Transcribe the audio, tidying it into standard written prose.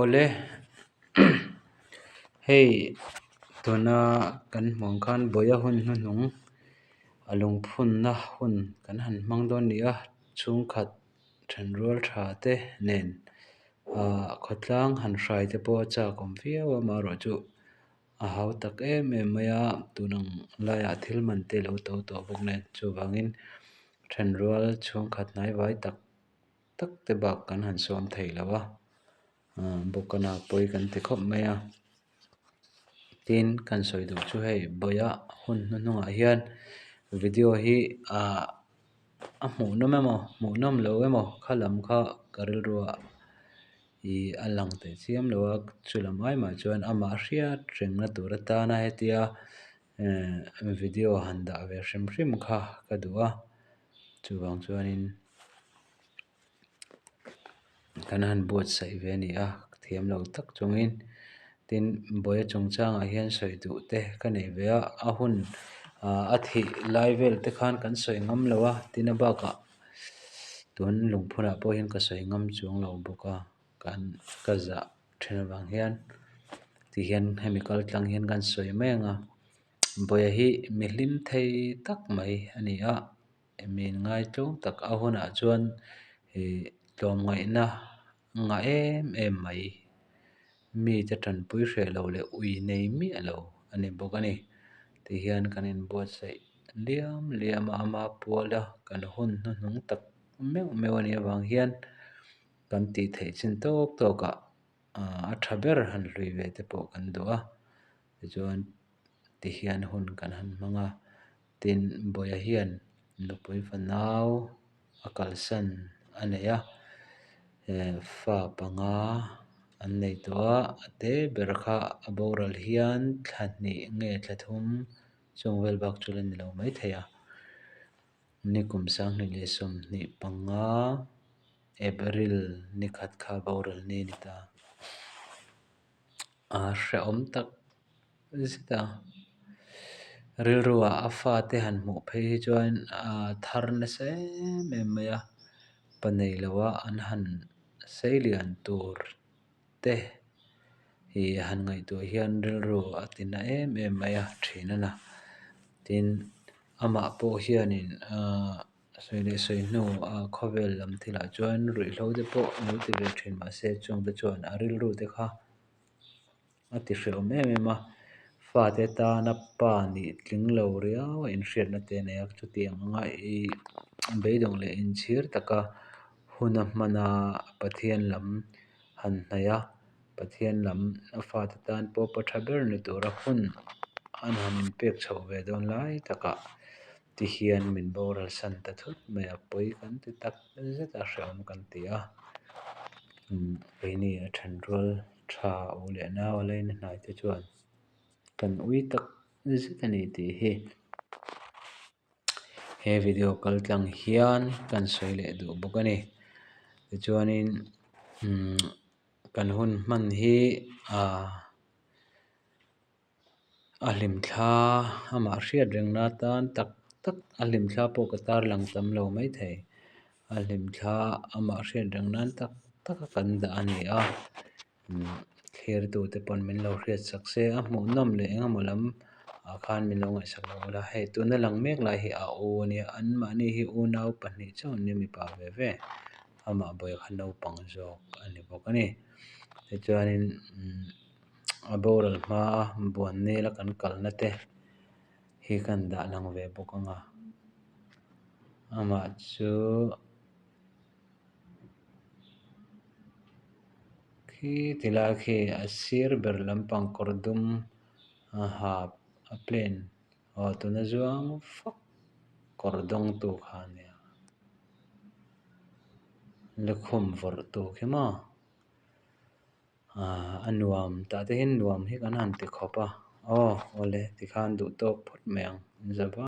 Awle hei tuna kan hmuh ang khan bawih a hun hnuhnung a lungphunna hun kan han hmang dawn ni a chhungkhat thenrual tha te nen ahh khawtlang han hrai te pawh a chak awm viau a amaherawhchu a hau tak em em mai a tun ang laiah thil man te a lo to tawh bawk nen chuvangin thenrual chhungkhat hnai vai tak tak te bak kan han sawm thei lo a ahh bawkana pawi kan ti khawp mai a tin kan sawi duh chu hei bawih a hun hnuhnungah hian video hi ahh a hmuhnawm emaw hmuhnawm lo emaw kha lam kha ka rilru ah ih a lang teh chiam lo a chulam ai mah chuan amah hriat rengna tur atana hetia ehh video han dah ve hrim hrim kha ka duh a chuvang chuanin kan han buatsaih ve a ni a thiam lo tak chungin tin buaia chungchangah hian sawi duh te ka nei ve a a hun ah a thih lai vel te khan kan sawi ngam lo a tin a bakah tun lungphunah pawh hian ka sawi ngam chuang lo bawk a kan ka zah then avang hian tihian hemi kal tlang hian kan sawi mai ang a buaia hi mi hlim thei tak mai a ni a. Min ngaitlawm tak a hunah chuan ih tlawmngaihna ngah em em mai mite tanpui hreh lo leh ui nei miah lo a ni bawk a ni. Tihian kan inbuatsaih liam liam a ama puala kan hun hnuhnung tak meuh meuh a nih avang hian kan tih theih chin tawk tawkah a tha ber han hlui ve te pawh kan duh a tichuan tihian hun kan han hmang a. Tin, Bawia hian nupui fanau a kalsan a nei a, fa panga an nei tawh a, a te ber kha a boral hian thla hnih nge thla thum chung vel bak chu la ni lo maithei a. Nikum sanghnih leh 25 April nikhat kha boral ni a ni ta. A hrehawm tak zet a, rilruah a fate han hmuh phei hi chuan a thar nasa em em mai a, pa nei loa an han sei lian tur te hi han ngaihtuah hian rilru a ti na em em mai a thin a na. Tin, amah pawh hianin ahh sawi leh sawi hnu a khawvel lam thilah chuan ruihhlo te pawh lo ti ve thin mahse chungte chuan a rilru te kha a ti hrehawm em em a, fate tana pa nih tling lo riau a inhriatna te a nei a, chutiang anga ih beidawng leh inchhir taka hun a hman a Pathian lam han hnaih a, Pathian lam a fate tan pawh pa tha ber ni tura hun an han inpek chhoh ve dawn lai takah ti hian min boral san ta thut mai a, pawi kan ti tak zet a hrehawm kan ti a, keini a thenrual tha u leh nau a laina hnai te chuan kan ui tak zet a ni tih hi he video kal tlang hian kan sawi leh duh bawk a ni tichuanin umm kan hun hman hi ahh. A hlimthla amah hriat rengna atan tak tak a hlimthla pawh ka tarlang tam lo maithei. A hlimthla amah hriat reng nan tak tak a kan dah a ni a umm thlirtute pawn min lo hriat sak se a hmuhnawm leh eng emaw lam ah khan min lo ngaihsak lo ula hei tuna lang mek lai hi a u a nia anmahni hi unau pahnih chauh an nia mipa ve ve amah bawih kha naupang zawk a ni bawk a ni tichuanin umm. A boral hmaa buan nela kan kalna te hi kan dah lang ve bawk ang a amah chu khi ti lai khi a sir ber lampang kawr dum a ha a plain aw tuna zuang fak kawr dawng tu kha a nia lukhum vawrh tu khi maw. Ahh a nuam tah te hian nuam hi kan han ti khawp a aw awle tikhan duh tawk phawt mai ang in za va.